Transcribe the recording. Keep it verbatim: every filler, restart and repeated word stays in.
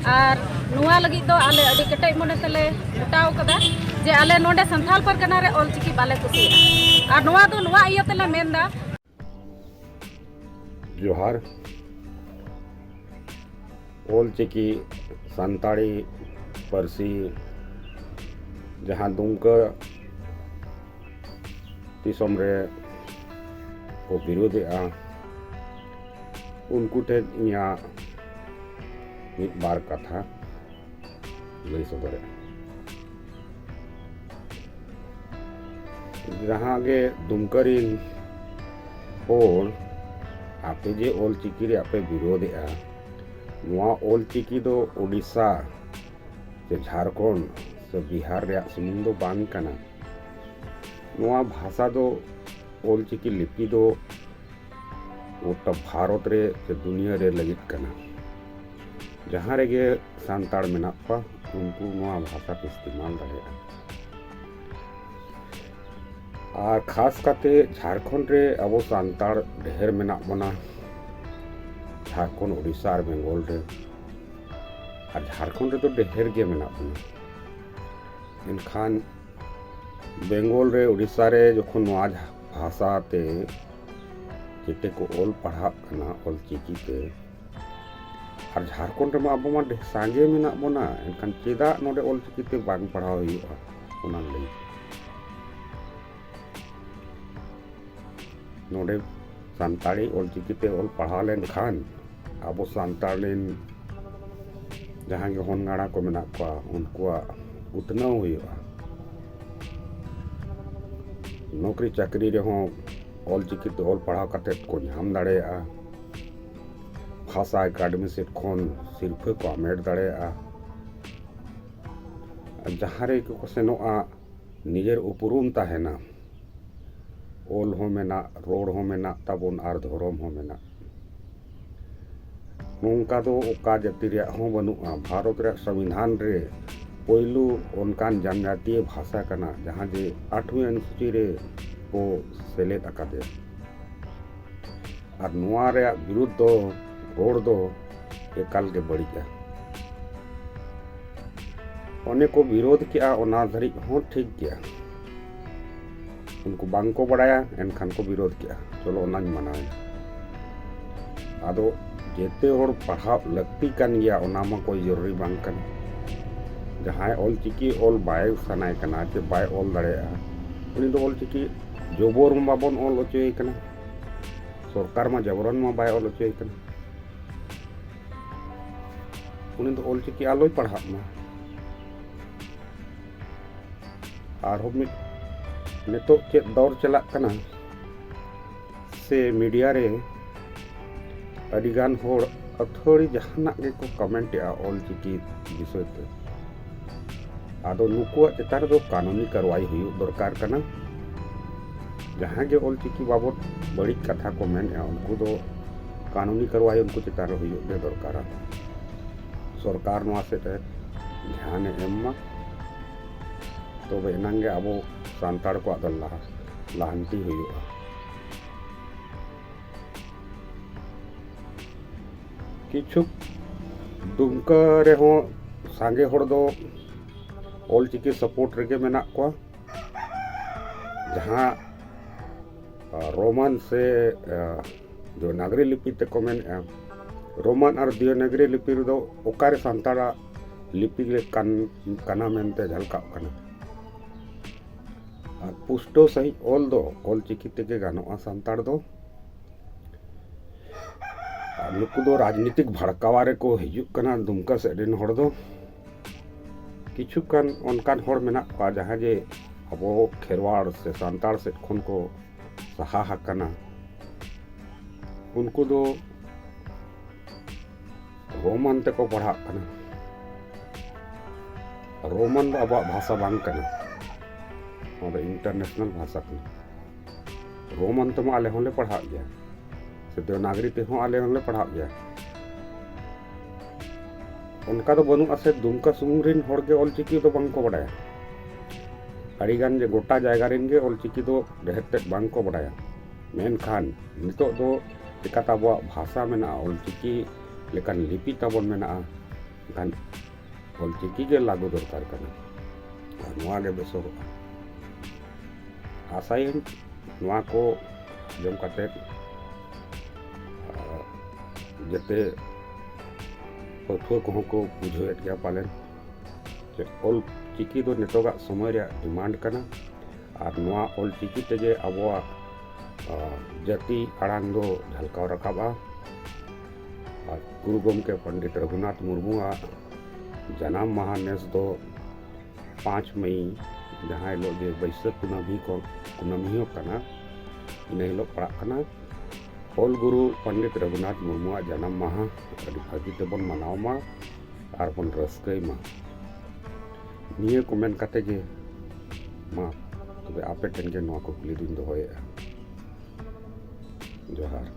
ᱟᱨ ᱱᱚᱣᱟ ᱞᱟᱹᱜᱤᱫ ᱫᱚ ᱟᱞᱮ ᱟᱹᱰᱤ ᱠᱮᱴᱮᱡ ᱢᱚᱱᱮ ᱛᱮᱞᱮ ᱜᱚᱴᱟᱣ ᱠᱟᱫᱟ ᱡᱮ ᱟᱞᱮ ᱱᱚᱰᱮ ᱥᱟᱱᱛᱟᱲ ᱯᱟᱨᱜᱟᱱᱟ ᱨᱮ ᱚᱞᱪᱤᱠᱤ ᱵᱟᱞᱮ ᱠᱩᱥᱤᱭᱟᱜᱼᱟ᱾ ᱟᱨ ᱱᱚᱣᱟ ᱫᱚ ᱱᱚᱣᱟ ᱤᱭᱟᱹ ᱛᱮᱞᱮ ᱢᱮᱱᱫᱟ᱾ ᱡᱚᱦᱟᱨ᱾ ᱚᱞᱪᱤᱠᱤ ᱥᱟᱱᱛᱟᱲᱤ ᱯᱟᱹᱨᱥᱤ ᱡᱟᱦᱟᱸ ᱫᱩᱢᱠᱟᱹ ᱫᱤᱥᱚᱢ ᱨᱮ ᱠᱚ ᱵᱤᱨᱳᱫᱷᱮᱜᱼᱟ, ᱩᱱᱠᱩ ᱴᱷᱮᱱ ᱤᱧᱟᱹᱜ ᱢᱤᱫ ᱵᱟᱨ ᱠᱟᱛᱷᱟ ᱞᱟᱹᱭ ᱥᱚᱫᱚᱨᱮᱫᱼᱟ᱾ ᱡᱟᱦᱟᱸ ᱜᱮ ᱫᱩᱢᱠᱟᱹ ᱨᱤᱱ ᱦᱚᱲ, ᱟᱯᱮ ᱡᱮ ᱚᱞᱪᱤᱠᱤ ᱨᱮᱭᱟᱜ ᱯᱮ ᱵᱤᱨᱳᱫᱷᱮᱜᱼᱟ, ᱱᱚᱣᱟ ᱚᱞᱪᱤᱠᱤ ᱫᱚ ᱳᱰᱤᱥᱟ ᱥᱮ ᱡᱷᱟᱲᱠᱷᱚᱸᱰ ᱥᱮ ᱵᱤᱦᱟᱨ ᱨᱮᱭᱟᱜ ᱥᱩᱢᱩᱝ ᱫᱚ ᱵᱟᱝ ᱠᱟᱱᱟ᱾ ᱱᱚᱣᱟ ᱵᱷᱟᱥᱟ ᱫᱚ, ᱚᱞᱪᱤᱠᱤ ᱞᱤᱯᱤ ᱫᱚ ᱜᱚᱴᱟ ᱵᱷᱟᱨᱚᱛ ᱨᱮ ᱥᱮ ᱫᱩᱱᱤᱭᱟᱹ ᱨᱮ ᱞᱟᱹᱜᱤᱫ ᱠᱟᱱᱟ᱾ ᱡᱟᱦᱟᱸ ᱨᱮᱜᱮ ᱥᱟᱱᱛᱟᱲ ᱢᱮᱱᱟᱜ ᱠᱚᱣᱟ, ᱩᱱᱠᱩ ᱱᱚᱣᱟ ᱵᱷᱟᱥᱟ ᱠᱚ ᱤᱥᱛᱮᱢᱟᱞ ᱫᱟᱲᱮᱭᱟᱜᱼᱟ᱾ ᱟᱨ ᱠᱷᱟᱥ ᱠᱟᱛᱮ ᱡᱷᱟᱲᱠᱷᱚᱸᱰ ᱨᱮ ᱟᱵᱚ ᱥᱟᱱᱛᱟᱲ ᱰᱷᱮᱨ ᱢᱮᱱᱟᱜ ᱵᱚᱱᱟ, ᱡᱷᱟᱲᱠᱷᱚᱸᱰ, ᱳᱰᱤᱥᱟ ᱟᱨ ᱵᱮᱝᱜᱚᱞ ᱨᱮ᱾ ᱟᱨ ᱡᱷᱟᱲᱠᱷᱚᱸᱰ ᱨᱮᱫᱚ ᱰᱷᱮᱨ ᱜᱮ ᱢᱮᱱᱟᱜ ᱵᱚᱱᱟ᱾ ᱮᱱᱠᱷᱟᱱ ᱵᱮᱝᱜᱚᱞ ᱨᱮ, ᱳᱰᱤᱥᱟ ᱨᱮ ᱡᱚᱠᱷᱚᱱ ᱱᱚᱣᱟ ᱵᱷᱟᱥᱟ ᱛᱮ ᱡᱮᱛᱮ ᱠᱚ ᱚᱞ ᱯᱟᱲᱦᱟᱜ ᱠᱟᱱᱟ ᱚᱞ ᱪᱤᱠᱤ ᱛᱮ, ᱟᱨ ᱡᱷᱟᱲᱠᱷᱚᱸᱰ ᱨᱮᱢᱟ ᱟᱵᱚ ᱢᱟ ᱰᱷᱮᱨ ᱥᱟᱸᱜᱮ ᱢᱮᱱᱟᱜ ᱵᱚᱱᱟ, ᱮᱱᱠᱷᱟᱱ ᱪᱮᱫᱟᱜ ᱱᱚᱰᱮ ᱚᱞ ᱪᱤᱠᱤ ᱛᱮ ᱵᱟᱝ ᱯᱟᱲᱦᱟᱣ ᱦᱩᱭᱩᱜᱼᱟ? ᱚᱱᱟ ᱞᱟᱹᱭ ᱱᱚᱰᱮ ᱥᱟᱱᱛᱟᱲᱤ ᱚᱞᱪᱤᱠᱤ ᱛᱮ ᱚᱞ ᱯᱟᱲᱦᱟᱣ ᱞᱮᱱᱠᱷᱟᱱ ᱟᱵᱚ ᱥᱟᱱᱛᱟᱲ ᱨᱮᱱ ᱡᱟᱦᱟᱸ ᱜᱮ ᱦᱚᱱ ᱜᱟᱬᱟ ᱠᱚ ᱢᱮᱱᱟᱜ ᱠᱚᱣᱟ, ᱩᱱᱠᱩᱣᱟᱜ ᱩᱛᱱᱟᱹᱣ ᱦᱩᱭᱩᱜᱼᱟ᱾ ᱱᱚᱠᱨᱤ ᱪᱟᱹᱠᱨᱤ ᱨᱮᱦᱚᱸ ᱚᱞᱪᱤᱠᱤ ᱛᱮ ᱚᱞ ᱯᱟᱲᱦᱟᱣ ᱠᱟᱛᱮᱫ ᱠᱚ ᱧᱟᱢ ᱫᱟᱲᱮᱭᱟᱜᱼᱟ᱾ ᱵᱷᱟᱥᱟ ᱮᱠᱟᱰᱮᱢᱤ ᱥᱮᱫ ᱠᱷᱚᱱ ᱥᱤᱨᱯᱷᱟᱹ ᱠᱚ ᱦᱟᱢᱮᱴ ᱫᱟᱲᱮᱭᱟᱜᱼᱟ᱾ ᱡᱟᱦᱟᱸ ᱨᱮᱜᱮ ᱠᱚ ᱥᱮᱱᱚᱜᱼᱟ, ᱱᱤᱡᱮᱨ ᱩᱯᱨᱩᱢ ᱛᱟᱦᱮᱱᱟ᱾ ᱚᱞ ᱦᱚᱸ ᱢᱮᱱᱟᱜ, ᱨᱚᱲ ᱦᱚᱸ ᱢᱮᱱᱟᱜ ᱛᱟᱵᱚᱱ ᱟᱨ ᱫᱷᱚᱨᱚᱢ ᱦᱚᱸ ᱢᱮᱱᱟᱜ᱾ ᱱᱚᱝᱠᱟ ᱫᱚ ᱚᱠᱟ ᱡᱟᱹᱛᱤ ᱨᱮᱭᱟᱜ ᱦᱚᱸ ᱵᱟᱹᱱᱩᱜᱼᱟ᱾ ᱵᱷᱟᱨᱚᱛ ᱨᱮᱭᱟᱜ ᱥᱚᱝᱵᱤᱫᱷᱟᱱ ᱨᱮ ᱯᱳᱭᱞᱳ ᱚᱱᱠᱟᱱ ᱡᱟᱱᱡᱟᱛᱤᱭᱚ ᱵᱷᱟᱥᱟ ᱠᱟᱱᱟ, ᱡᱟᱦᱟᱸ ᱡᱮ ᱟᱴᱷᱣᱤ ᱚᱱᱩᱥᱩᱪᱤ ᱨᱮ ᱠᱚ ᱥᱮᱞᱮᱫ ᱟᱠᱟᱫᱮᱭᱟ᱾ ᱟᱨ ᱱᱚᱣᱟ ᱨᱮᱭᱟᱜ ᱵᱤᱨᱩᱫᱽ ᱫᱚ, ᱨᱚᱲ ᱫᱚ ᱮᱠᱟᱞ ᱜᱮ ᱵᱟᱹᱲᱤᱡᱼᱟ᱾ ᱚᱱᱮ ᱠᱚ ᱵᱤᱨᱳᱫᱷ ᱠᱮᱜᱼᱟ, ᱚᱱᱟ ᱫᱷᱟᱹᱨᱤᱡ ᱦᱚᱸ ᱴᱷᱤᱠ ᱜᱮᱭᱟ᱾ ᱩᱱᱠᱩ ᱵᱟᱝ ᱠᱚ ᱵᱟᱲᱟᱭᱟ, ᱮᱱᱠᱷᱟᱱ ᱠᱚ ᱵᱤᱨᱳᱫᱷ ᱠᱮᱜᱼᱟ, ᱪᱚᱞᱚ, ᱚᱱᱟᱧ ᱢᱟᱱᱟᱣ ᱮᱫᱟ᱾ ᱟᱫᱚ ᱡᱮᱛᱮ ᱦᱚᱲ ᱯᱟᱲᱦᱟᱣ ᱞᱟᱹᱠᱛᱤ ᱠᱟᱱ ᱜᱮᱭᱟ, ᱚᱱᱟ ᱢᱟ ᱠᱚᱭ ᱡᱚᱨᱩᱨᱤ ᱵᱟᱝ ᱠᱟᱱᱟ᱾ ᱡᱟᱦᱟᱸᱭ ᱚᱞ ᱪᱤᱠᱤ ᱚᱞ ᱵᱟᱭ ᱥᱟᱱᱟᱭ ᱠᱟᱱᱟ ᱪᱮ ᱵᱟᱭ ᱚᱞ ᱫᱟᱲᱮᱭᱟᱜᱼᱟ, ᱩᱱᱤ ᱫᱚ ᱚᱞ ᱪᱤᱠᱤ ᱡᱚᱵᱚᱨ ᱢᱟ ᱵᱟᱵᱚᱱ ᱚᱞ ᱦᱚᱪᱚᱭᱮ ᱠᱟᱱᱟ, ᱥᱚᱨᱠᱟᱨ ᱢᱟ ᱡᱚᱵᱚᱨᱚᱱ ᱢᱟ ᱵᱟᱭ ᱚᱞ ᱦᱚᱪᱚᱭᱮ ᱠᱟᱱᱟ᱾ ᱩᱱᱤ ᱫᱚ ᱚᱞ ᱪᱤᱠᱤ ᱟᱞᱚᱭ ᱯᱟᱲᱦᱟᱜ ᱢᱟ᱾ ᱟᱨᱦᱚᱸ ᱢᱤᱫ, ᱱᱤᱛᱚᱜ ᱪᱮᱫ ᱫᱚᱨ ᱪᱟᱞᱟᱜ ᱠᱟᱱᱟ ᱥᱮ ᱢᱤᱰᱤᱭᱟ ᱨᱮ ᱟᱹᱰᱤᱜᱟᱱ ᱦᱚᱲ ᱟᱹᱛᱷᱟᱹᱲᱤ ᱡᱟᱦᱟᱱᱟᱜ ᱜᱮᱠᱚ ᱠᱚᱢᱮᱱᱴ ᱮᱜᱼᱟ ᱚᱞ ᱪᱤᱠᱤ ᱵᱤᱥᱚᱭ ᱛᱮ᱾ ᱟᱫᱚ ᱱᱩᱠᱩᱣᱟᱜ ᱪᱮᱛᱟᱱ ᱨᱮᱫᱚ ᱠᱟᱹᱱᱩᱱᱤ ᱠᱟᱨᱣᱟᱭ ᱦᱩᱭᱩᱜ ᱫᱚᱨᱠᱟᱨ ᱠᱟᱱᱟ᱾ ᱡᱟᱦᱟᱸᱭ ᱜᱮ ᱚᱞ ᱪᱤᱠᱤ ᱵᱟᱵᱚᱫ ᱵᱟᱹᱲᱤᱡ ᱠᱟᱛᱷᱟ ᱠᱚ ᱢᱮᱱᱮᱜᱼᱟ, ᱩᱱᱠᱩ ᱫᱚ ᱠᱟᱹᱱᱩᱱᱤ ᱠᱟᱨᱣᱟᱭ ᱩᱱᱠᱩ ᱪᱮᱛᱟᱱ ᱨᱮ ᱦᱩᱭᱩᱜ ᱜᱮ ᱫᱚᱨᱠᱟᱨᱟ᱾ ᱥᱚᱨᱠᱟᱨ ᱱᱚᱣᱟ ᱥᱮᱫ ᱮ ᱫᱷᱮᱭᱟᱱᱮ ᱮᱢ ᱢᱟ, ᱛᱚᱵᱮ ᱮᱱᱟᱝ ᱜᱮ ᱟᱵᱚ ᱥᱟᱱᱛᱟᱲ ᱠᱚᱣᱟᱜ ᱫᱚ ᱞᱟᱦᱟ, ᱞᱟᱦᱟᱱᱛᱤ ᱦᱩᱭᱩᱜᱼᱟ᱾ ᱠᱤᱪᱷᱩ ᱫᱩᱢᱠᱟᱹ ᱨᱮᱦᱚᱸ ᱥᱟᱸᱜᱮ ᱦᱚᱲ ᱫᱚ ᱚᱞ ᱪᱤᱠᱤ ᱥᱟᱯᱳᱨᱴ ᱨᱮᱜᱮ ᱢᱮᱱᱟᱜ ᱠᱚᱣᱟ᱾ ᱡᱟᱦᱟᱸ, ᱟ, ᱨᱳᱢᱟᱱ ᱥᱮ, ᱟ, ᱫᱮᱵᱽᱱᱟᱜᱽᱨᱤ ᱞᱤᱯᱤ ᱛᱮᱠᱚ ᱢᱮᱱᱮᱜᱼᱟ, ᱨᱳᱢᱟᱱ ᱟᱨ ᱫᱮᱵᱽᱱᱟᱜᱽᱨᱤ ᱞᱤᱯᱤ ᱨᱮᱫᱚ ᱚᱠᱟᱨᱮ ᱥᱟᱱᱛᱟᱲᱟᱜ ᱞᱤᱯᱤ ᱞᱮᱠᱟᱱ ᱠᱟᱱᱟ ᱢᱮᱱᱛᱮ ᱡᱷᱟᱞᱠᱟᱜ ᱠᱟᱱᱟ? ᱟᱨ ᱯᱩᱥᱴᱟᱹᱣ ᱥᱟᱺᱦᱤᱡ ᱚᱞ ᱫᱚ ᱚᱞ ᱪᱤᱠᱤ ᱛᱮᱜᱮ ᱜᱟᱱᱚᱜᱼᱟ ᱥᱟᱱᱛᱟᱲ ᱫᱚ᱾ ᱟᱨ ᱱᱩᱠᱩ ᱫᱚ ᱨᱟᱡᱽᱱᱤᱛᱤᱠ ᱵᱷᱟᱲᱠᱟᱣᱟ ᱨᱮᱠᱚ ᱦᱤᱡᱩᱜ ᱠᱟᱱᱟ ᱫᱩᱢᱠᱟ ᱥᱮᱫ ᱨᱮᱱ ᱦᱚᱲ ᱫᱚ᱾ ᱠᱤᱪᱷᱩ ᱜᱟᱱ ᱚᱱᱠᱟᱱ ᱦᱚᱲ ᱢᱮᱱᱟᱜ ᱠᱚᱣᱟ ᱡᱟᱦᱟᱸ ᱡᱮ ᱟᱵᱚ ᱠᱷᱮᱨᱣᱟᱲ ᱥᱮ ᱥᱟᱱᱛᱟᱲ ᱥᱮᱫ ᱠᱷᱚᱱ ᱠᱚ ᱥᱟᱦᱟ ᱟᱠᱟᱱᱟ᱾ ᱩᱱᱠᱩ ᱫᱚ ᱨᱳᱢᱟᱱ ᱛᱮᱠᱚ ᱯᱟᱲᱦᱟᱜ ᱠᱟᱱᱟ᱾ ᱨᱳᱢᱟᱱ ᱫᱚ ᱟᱵᱚᱣᱟᱜ ᱵᱷᱟᱥᱟ ᱵᱟᱝ ᱠᱟᱱᱟ, ᱱᱚᱣᱟ ᱫᱚ ᱤᱱᱴᱟᱨᱱᱮᱥᱱᱟᱞ ᱵᱷᱟᱥᱟ ᱠᱟᱱᱟ᱾ ᱨᱳᱢᱟᱱ ᱛᱮᱢᱟ ᱟᱞᱮ ᱦᱚᱸᱞᱮ ᱯᱟᱲᱦᱟᱜ ᱜᱮᱭᱟ, ᱥᱮ ᱫᱮᱵᱽᱱᱟᱜᱽᱨᱤ ᱛᱮᱦᱚᱸ ᱟᱞᱮ ᱦᱚᱸᱞᱮ ᱯᱟᱲᱦᱟᱜ ᱜᱮᱭᱟ᱾ ᱚᱱᱠᱟ ᱫᱚ ᱵᱟᱹᱱᱩᱜᱼᱟ ᱥᱮ ᱫᱩᱢᱠᱟ ᱥᱩᱢᱩᱝ ᱨᱮᱱ ᱦᱚᱲ ᱜᱮ ᱚᱞ ᱪᱤᱠᱤ ᱫᱚ ᱵᱟᱝ ᱠᱚ ᱵᱟᱰᱟᱭᱟ᱾ ᱟᱹᱰᱤ ᱜᱟᱱ ᱜᱮ ᱜᱚᱴᱟ ᱡᱟᱭᱜᱟ ᱨᱮᱱ ᱜᱮ ᱚᱞ ᱪᱤᱠᱤ ᱫᱚ ᱰᱷᱮᱨ ᱛᱮᱫ ᱵᱟᱝ ᱠᱚ ᱵᱟᱰᱟᱭᱟ᱾ ᱢᱮᱱᱠᱷᱟᱱ ᱱᱤᱛᱚᱜ ᱫᱚ ᱪᱤᱠᱟᱹᱛᱮ ᱟᱵᱚᱣᱟᱜ ᱵᱷᱟᱥᱟ ᱢᱮᱱᱟᱜᱼᱟ, ᱚᱞ ᱪᱤᱠᱤ ᱞᱮᱠᱟᱱ ᱞᱤᱯᱤ ᱛᱟᱵᱚᱱ ᱢᱮᱱᱟᱜᱼᱟ, ᱮᱱᱠᱷᱟᱱ ᱚᱞᱪᱤᱠᱤ ᱜᱮ ᱞᱟᱹᱜᱩ ᱫᱚᱨᱠᱟᱨ ᱠᱟᱱᱟ᱾ ᱟᱨ ᱱᱚᱣᱟ ᱜᱮ ᱵᱮᱥᱚᱜᱚᱜᱼᱟ᱾ ᱟᱥᱟᱭᱟᱹᱧ ᱱᱚᱣᱟ ᱠᱚ ᱡᱚᱢ ᱠᱟᱛᱮᱫ, ᱟᱨ ᱡᱟᱛᱮ ᱯᱟᱹᱴᱷᱩᱣᱟᱹ ᱠᱚᱦᱚᱸ ᱠᱚ ᱵᱩᱡᱷᱟᱹᱣᱮᱫ ᱜᱮᱭᱟ ᱯᱟᱞᱮᱱ, ᱡᱮ ᱚᱞ ᱪᱤᱠᱤ ᱫᱚ ᱱᱤᱛᱚᱜᱟᱜ ᱥᱚᱢᱚᱭ ᱨᱮᱭᱟᱜ ᱰᱤᱢᱟᱱᱰ ᱠᱟᱱᱟ᱾ ᱟᱨ ᱱᱚᱣᱟ ᱚᱞ ᱪᱤᱠᱤ ᱛᱮᱜᱮ ᱟᱵᱚᱣᱟᱜ, ᱟᱨ, ᱡᱟᱹᱛᱤ ᱟᱲᱟᱝ ᱫᱚ ᱡᱷᱟᱞᱠᱟᱣ ᱨᱟᱠᱟᱵᱼᱟ᱾ ᱟᱨ ᱜᱩᱨᱩ ᱜᱚᱢᱠᱮ ᱯᱚᱱᱰᱤᱛ ᱨᱚᱜᱷᱩᱱᱟᱛᱷ ᱢᱩᱨᱢᱩᱣᱟᱜ ᱡᱟᱱᱟᱢ ᱢᱟᱦᱟ ᱱᱮᱥ ᱫᱚ ᱯᱟᱸᱪ ᱢᱮ, ᱡᱟᱦᱟᱸ ᱦᱤᱞᱳᱜ ᱡᱮ ᱵᱟᱹᱭᱥᱟᱹᱠᱷ ᱠᱩᱱᱟᱹᱢᱤ ᱠᱚ, ᱠᱩᱱᱟᱹᱢᱤ ᱦᱚᱸ ᱠᱟᱱᱟ, ᱤᱱᱟᱹ ᱦᱤᱞᱳᱜ ᱯᱟᱲᱟᱜ ᱠᱟᱱᱟ᱾ ᱚᱞ ᱜᱩᱨᱩ ᱯᱚᱱᱰᱤᱛ ᱨᱚᱜᱷᱩᱱᱟᱛᱷ ᱢᱩᱨᱢᱩᱣᱟᱜ ᱡᱟᱱᱟᱢ ᱢᱟᱦᱟ ᱟᱹᱰᱤ ᱵᱷᱟᱹᱜᱤ ᱛᱮᱵᱚᱱ ᱢᱟᱱᱟᱣ ᱢᱟ ᱟᱨ ᱵᱚᱱ ᱨᱟᱹᱥᱠᱟᱹᱭ ᱢᱟ᱾ ᱱᱤᱭᱟᱹ ᱠᱚ ᱢᱮᱱ ᱠᱟᱛᱮ ᱜᱮ ᱢᱟ ᱛᱚᱵᱮ ᱟᱯᱮ ᱴᱷᱮᱱ ᱜᱮ ᱱᱚᱣᱟ ᱠᱩᱠᱞᱤ ᱫᱚᱧ ᱫᱚᱦᱚᱭᱮᱫᱼᱟ᱾ ᱡᱚᱦᱟᱨ᱾